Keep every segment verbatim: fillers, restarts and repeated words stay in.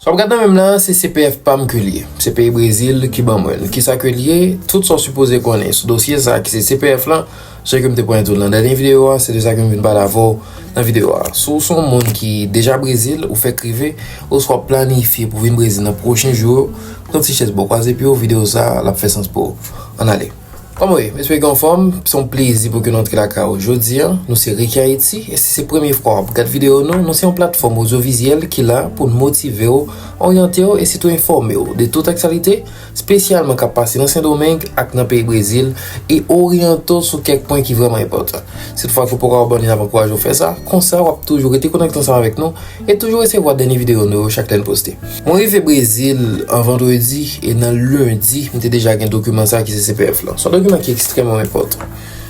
Sa w ap gad nan men m la, se C P F pa m ke l ye. Se peyi Brezil ki ban mwen l. Kisa ke l ye? Tout sa w sipoze konnen sou dosye sa a ki se C P F lan, jan ke m te pwente w nan dènye videyo a, se de sa ke m vin pale avè w nan videyo a. Si w se yon moun ki deja Brezil, ou fèk rive, oswa w planifye pou vin Brezil nan pwochen jou yo, pran ti chèz bò kwaze pye w, videyo sa a, l ap fè sans pou ou. Ann ale. Kòman w ye? M espere ke w anfòm. Se yon plezi pou ke nou antre lakay ou jodi a. Nou se Ricky Haiti, e si se premye fwa w ap gad videyo nou, nou se yon platfòm odyovizyèl ki la pou n motive w, oryante w e sitou enfòme w de tout aktyalite, espesyalman k ap pase nan Sendomeng ak nan peyi Brezil, e oryante w sou kèk pwen ki vrèman enpòtan. Si toutfwa ke w poko abòne, n ap ankouraje w fè sa, konsa w ap toujou rete konekte ansanm avèk nou e toujou resevwa dènye videyo nou yo chak lè n poste. Mwen rive Brezil an vandredi, e nan lendi, m te deja gen dokiman sa a ki se C P F lan. Se yon dokiman ki ekstrèmman enpòtan,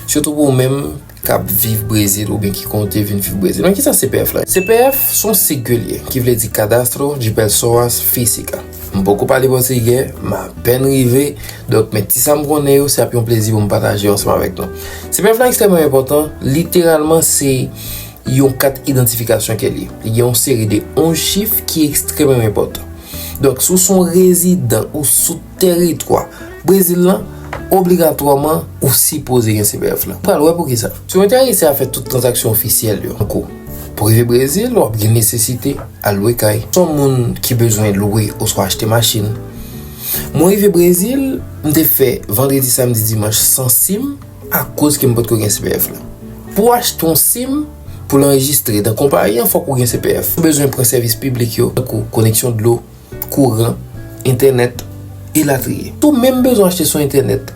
sitou pou ou menm k ap viv Brezil oubyen ki konte vin viv Brezil. Men kisa C P F lan? C P F se yon sig ke l ye, ki vle di Cadastro de Pessoas Físicas. M poko pale pòtigè, m apèn rive, donk men ti sa m konnen yo, se ap yon plezi pou m pataje yo ansanm avèk nou. C P F lan ekstrèmman enpòtan, literalman se yon kat idantifikasyon ke l ye. Li gen yon seri de onz chif ki ekstrèmman enpòtan. Donk, si w se yon rezidan ou sou teritwa Brezil lan, obligatwaman, ou sipoze gen C P F lan. Ou pral wè poukisa. Si w enterese a fè tout tranzaksyon ofisyèl yo, tankou pou rive Brezil, w ap gen nesesite al lwe kay. Si w se yon moun ki bezwen lwe oswa achte machin, mwen rive Brezil, m te fè vandredi, samdi, dimanch san sim, akoz ke m potko gen C P F lan. Pou w achte yon sim, pou l anrejistre nan konpayi an, fòk ou gen C P F. Ou bezwen pran sèvis piblik yo, tankou koneksyon dlo, kouran, entènèt, elatriye. Si w menm bezwen achte sou entènèt,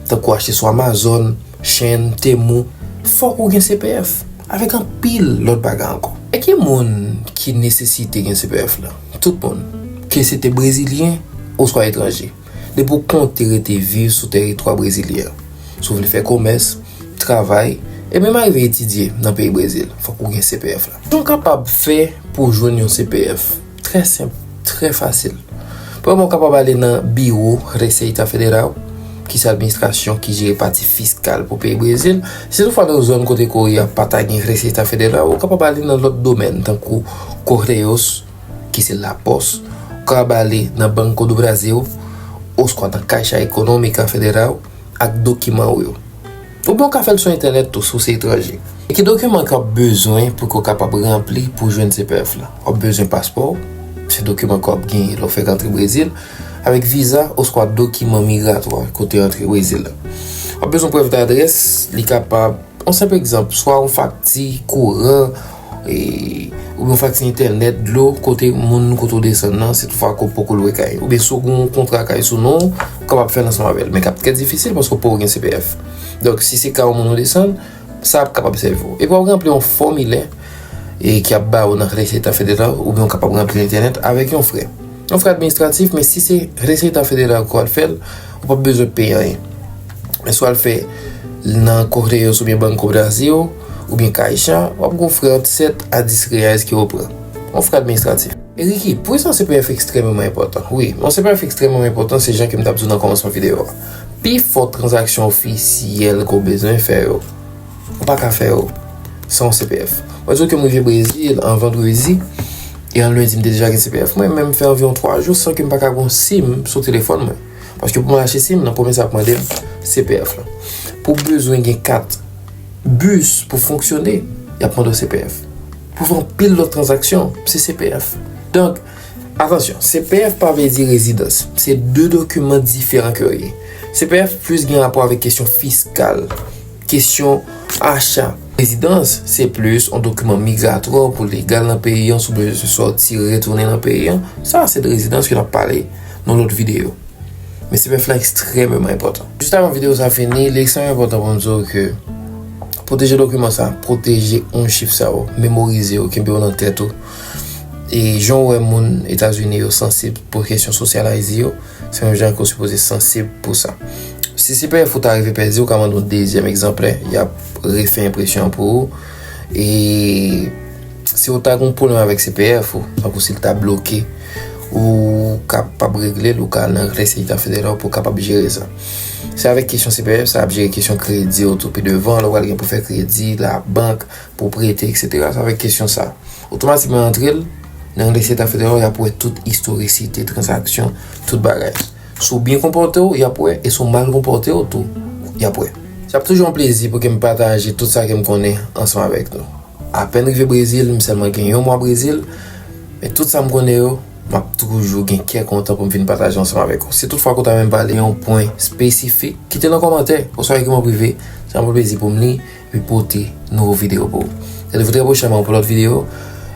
tankou achte sou Amazon, Shein, Temu, fòk ou gen C P F, avèk anpil lòt bagay ankò. E ki moun ki nesesite gen C P F lan? Tout moun, ke se te brezilyen oswa etranje. Depi w konte rete viv sou teritwa brezilyen an, si w vle fè komès, travay, e menm arive etidye nan peyi Brezil, fòk ou gen C P F lan. Sa w kapab fè pou w jwenn yon C P F? Trè senp, trè fasil. Premyèman, w kapab ale nan biwo Receita Federal, ki se administrasyon ki jere pati fiskal pou peyi Brezil. Si toutfwa nan yon zòn kote ke w ye a pa ta gen Receita Federal, ou kapab ale nan lòt domèn, tankou Correios, ki se lapòs, ou kapab ale nan Banco do Brasil, oswa nan Caixa Econômica Federal ak dokiman ou yo. Oubyen w ka fè l sou entènèt tou, si w se etranje. E ki dokiman ke w ap bezwen pou ke w kapab ranpli pou w jwenn C P F lan? W ap bezwen paspò w, se dokiman ke w ap genyen lè w fèk antre Brezil, avèk viza oswa dokiman migratwa kote w antre Brezil la. W ap bezwen prèv dadrès, li kapab, yon senp egzanp, swa yon fakti kouran, e, oubyen yon fakti entènèt, dlo, kote moun kote w desann nan, si toutfwa ke w poko lwe kay. Oubyen si w gen yon kontra kay sou non w, ou kapab fè l ansanm avè l, men k ap trè difisil paske w poko gen C P F. Donk, si se ka yon moun ou desann, sa ap kapab sèvi w. Epi w ap ranpli yon fòmilè, e, ki ap ba w nan Receita Federal, oubyen w kapab ranpli entènèt avèk yon frè. Yon frè administratif, men si se Receita Federal ke w al fè l, ou p ap bezwen peye anyen. Men si w al fè l nan Correios oubyen Banco Brasil, oubyen Caixa, w ap gen yon frè ant sèt a dis reais ke yo pran. Yon frè administratif. E Ricky, poukisa yon C P F ekstrèmeman enpòtan? Wi, yon C P F ekstrèmeman enpòtan, se jan ke m t ap di w nan kòmansman videyo a. Pifò tranzaksyon ofisyèl ke w bezwen fè yo, ou pa ka fè yo san yon C P F. Mwen di w ke m rive Brezil an vandredi, e an lendi m te deja gen C P F mwen, men m fè anviwon twa jou san ke m pa ka gen yon sim sou telefòn mwen. Paske pou mwen achte sim, nan premye sa y ap mande m C P F lan. Pou w bezwen gen kat bis pou fonksyone, y ap mande w C P F. Pou fè anpil lòt tranzaksyon, se C P F. Donk, atansyon, C P F pa vle di rezidans. Se de dokiman diferan ke yo ye. C P F plis gen rapò avèk kesyon fiskal, kesyon acha. Rezidans, se plis yon dokiman migratwa pou legal nan peyi an, si w bezwen sòti, retounen nan peyi an. Sa, se de rezidans ke n ap pale nan lòt videyo. Men C P F lan ekstrèmeman enpòtan. Jis avan videyo sa fini, li ekstrèmeman enpòtan pou m di w ke pwoteje dokiman sa, pwoteje yon chif sa yo, memorize yo, kenbe yo nan tèt ou. E jan w wè moun Etazini yo sansib pou kesyon sosyalize yo, se menm jan ke w sipoze sansib pou sa. Si C P F ou ta rive pèdi, ou ka mande yon dezyèm egzanplè, y ap refè enpresyon an pou ou. E si w ta gen yon pwoblèm avèk C P F ou, tankou si l ta bloke, ou kapab regle l, ou ka al nan Receita Federal pou w kapab jere sa. Se avèk kesyon C P F sa ap jere kesyon kredi w tou pi devan, lè w pral gen pou fè kredi, labank, pou prete, etsetera. Se avèk kesyon sa. Otomatikman antre l, Nan Lese Tafeta yo, y ap wè tout istorisite tranzaksyon, tout bagay. Si w byen konpòte w, y ap wè, e si w mal konpòte w tou, y ap wè. Se ap toujou yon plezi pou ke m pataje tout sa ke m konnen ansanm avèk nou. Apèn rive Brezil, m sèlman gen yon mwa Brezil, men tout sa m konnen yo, m ap toujou gen kè kontan pou m vin pataje ansanm avèk ou. Si toutfwa ke w ta renmen pale yon pwen espesifik, kite l nan kòmantè, oswa ekri m an prive, se yon plezi pou m li, epi pote nouvo videyo pou ou. Randevou trè pwochènman pou lòt videyo.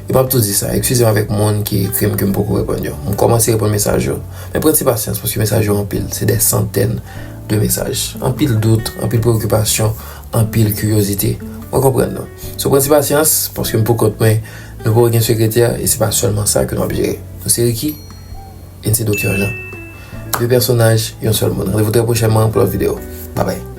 E m ap tou di sa, eskize m avèk moun ki ekri m ke m poko reponn yo. M kòmanse reponn mesaj yo. Men pran ti pasyans, paske mesaj yo anpil. Se dè santèn de mesaj. Anpil dout, anpil preokipasyon, anpil kiryozite. Mwen konprann nou. So pran ti pasyans, paske m pou kont mwen, nou poko gen sekretè, e se pa sèlman sa ke nou ap jere. Nou se Ricky, e n se Doktè Jean. De pèsonaj, yon sèl moun. Randevou trè pwochènman pou lòt videyo. Babay.